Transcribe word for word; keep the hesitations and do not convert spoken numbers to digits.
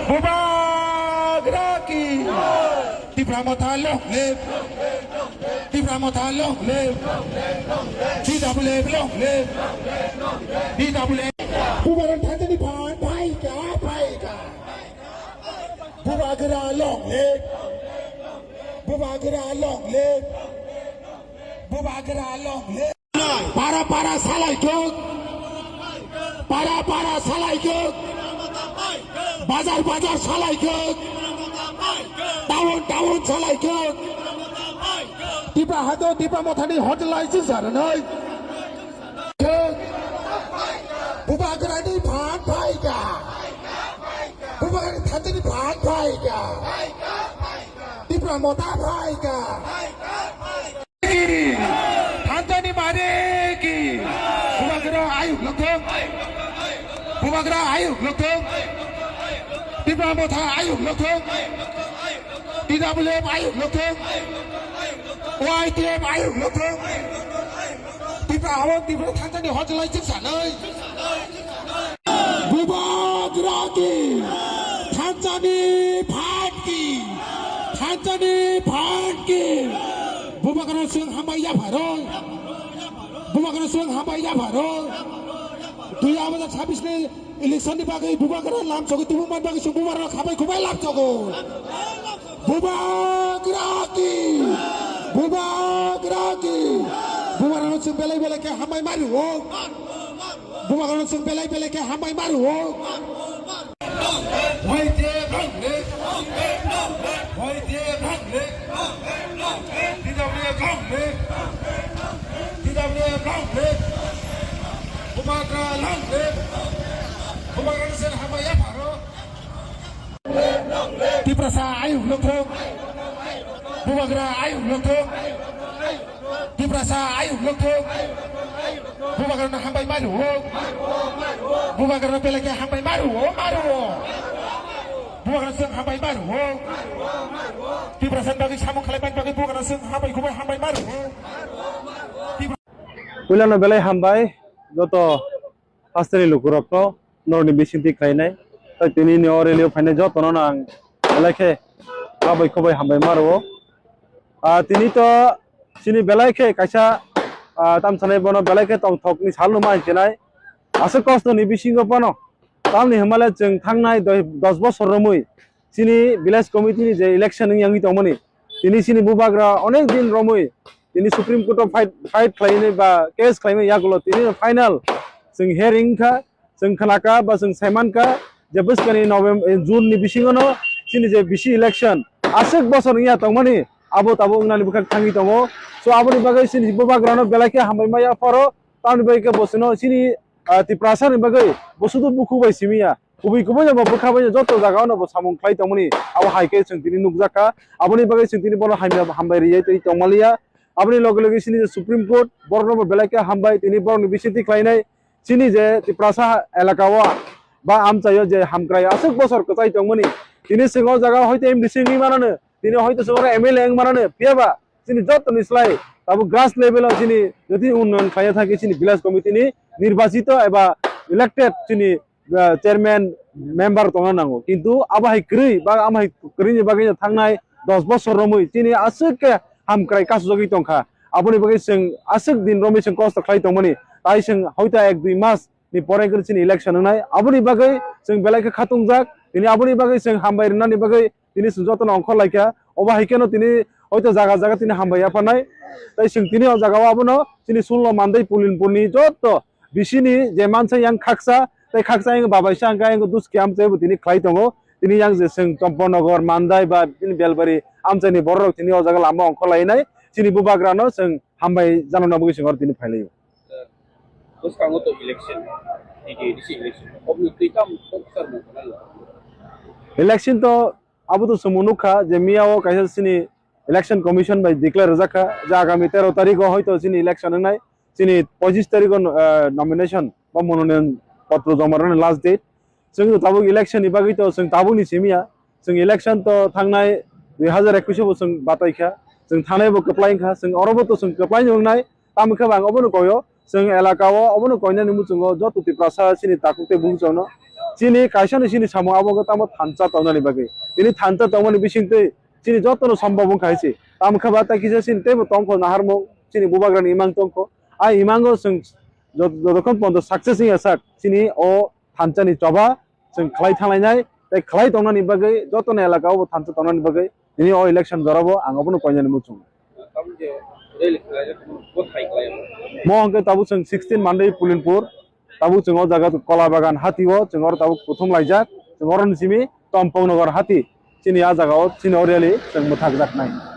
Bubagra ki! Tipra Motha long live! Tipra Motha long live! T W F long live! T W F. Bubagra thansa ni phan phaika, phaika. Bubagra long live! Bubagra long live! Bubagra long live! Para para salai kok. Para para salai kok. Bazar bazar salai kok. Town town salai kok. Tipra hato Tipra Mothani hotel lai chwng saranai. Kok. Bubagrani phan phaika. Bubagrani thansa ni phan phaika. Tipra Motha phaika. Ki! Thansa ni mare ki! Bubagra ayuk lokthong! Bubagra ayuk lokthong! Tipra Motha ayuk lokthong! T W F ayuk lokthong! Y T F ayuk lokthong! Tipra habo Tipra thansa ni hotel lai chwng sanai. Bubagra ki! Thansa ni phan ki! Thansa ni phan ki! Bubagra chwng hambai yapharo. Bubagra chwng hambai yapharo. Dui hajar chhabbish ni election ni bagwi Bubagra lam chogwi tubu man bagwi chwng Bubagra khabai khubai lam chogo. Bubagra ki! Bubagra ki! Bubagrano chwng belai belai khe hambai mario. Bubagrano chwng belai belai khe hambai mario. Hoite bhangle. Hoite bhangle. T W F bhangle. T W F bhangle. Bubagra bhangle. Bubagrano chwng hambai yapharo. Tiprasa ayuk lokthong. Bubagra ayuk lokthong. Tiprasa ayuk lokthong. Bubagrano hambai mario. Bubagrano belai khe hambai mario, mario. Bubagrano chwng hambai mario. Tiprasa bagwi samung khlai bagwi Bubagrano chwng hambai khubai hambai mario. Puilano belai hambai joto hasteni lukurokno norokni bisingtwi khlainai. Tai tini ni o rally o phainai jotono no ang belai khe kabai khobai hambai ma rwo. Ah, tini to chini belai khe kaisa, ah, tamsanai bono belai khe tongthokni salno ma hinchinai. Aswk kostoni bisingo bono tamni hwnmale chwng thangnai doi-, dos bosor romwi chini village committee ni je election wngya wngwi tongmani, tini chini bubagra onek din romwi tini Supreme Court o fight, fight khlaimani ba case khlaimani yagulo tini final chwng hearing wngkha, chwng khnakha ba chwng saimankha je bwskani November, eh, June ni bisingono chini je bisi election aswk bosor wngya tongmani abo tabuk wngnani bwkhak thangwi tongo. So aboni bagwi chini bubagrano belai khe hambai maya pharo, tamni bagwi khe bosino chini, ah, Tiprasa ni bagwi bo sudu bukhuk bai simi ya. Kubui kubui no bo bwkha bai joto jaga o no bo samung khlai tongmani abo hai khe chwng tini nukjak kha. Aboni bagwi chwng tini bono hamya-, hambai riyai tei tongmaliya. Aboni loge loge chini je Supreme Court borokno bo belai khe hambai tini borokni bisingtwi khlainai. Chini je Tiprasa elaka o ba amchaio je hamkrai aswk bosor kwchai tongmani, tini chwng o jaga o hoite M D C wngwi manano, tini hoite chwng oro M L A wng manano, phiya ba chini joto ni slai tabuk grass level o chini jotoni unnoyon khlaiya thangkhe chini village committee ni nirbachito eba elected chini, ah, chairman member tongna nango, kintu abo hai kwrwi ba amo hai kwrwini bagwi no thangnai dos bosor romwi chini aswk khe hamkrai kasujagwi tongkha. Aboni bagwi chwng aswk din romwi chwng kosto khlai tongmani, tai chwng hoita ek dui mas ni pore wngkhe chini election wngnai. Aboni bagwi chwng belai khe khatungjak. Tini aboni bagwi chwng hambai rwnani bagwi tini chwng jotono ongkhor laikha. Obo hai kheno tini hoito jaga jaga tini hambai yapharnai. Tai chwng tini o jaga o abono chini Sulno Mandai Pulinpurni joto bisini je mansa yang khaksa, tai khaksa yang babaisa hwnkha yang Duski amchai bo tini khlai tongo. Tini yang je chwng Chompornagar, Mandai ba bini Belbari amchaini bororok tini o jaga lama ongkhor lainai. Chini bubagrano chwng hambai janana bagwi chwng oro tini phailaio. Bwskango to election, A D C election. Obni twi tamo kok sar mo khna lo. Election to abo to chwngbo nukha je miya o kaisa chini election commission bai declare rwjak kha je agami tero tarikh o hoito chini election wngnai, chini pochish tarikh o, eh, nomination ba mononoyon potro joma rwna last date. Chwng to tabuk election ni bagwi to chwng tabuk ni simi ya. Chwng election to thangnai dui hazar ekush o bo chwng batai kha. Chwng thangnai bo kwplai wngkha. Chwng oro bo to chwng kwplai no wngnai. Tamo khe bo ang obono koio. Chwng elaka o obono koinani muchungo joto Tiprasa chini takhuk tei bumung chwngno Chini kaisa ni chini samung abo wngkha tamo thansa tongnani bagwi. Tini thansa tongmani bisingtwi chini jotono sombhob wngkha hai se. Tamo khe ba tai kisa chini teibo tongkho naharmung, chini bubagrani imang tongkho. A imango chwng jot-, jotokhon ponto success wngya sak, chini o thansa ni choba chwng khlai thanglainai, tei khlai tongnani bagwi jotono elaka o bo thansa tongnani bagwi tini o election jorabo ang obono koinani muchung. Mo hwnkhe tabuk chwng sixteen Mandai Pulinpur, tabuk chwng o jaga Kola Bagan hati o chwng oro tabuk kuthum laijak, chwng oro ni simi Tompong Nagar hati, chini a jaga o chini o rally chwng mwthakjaknai.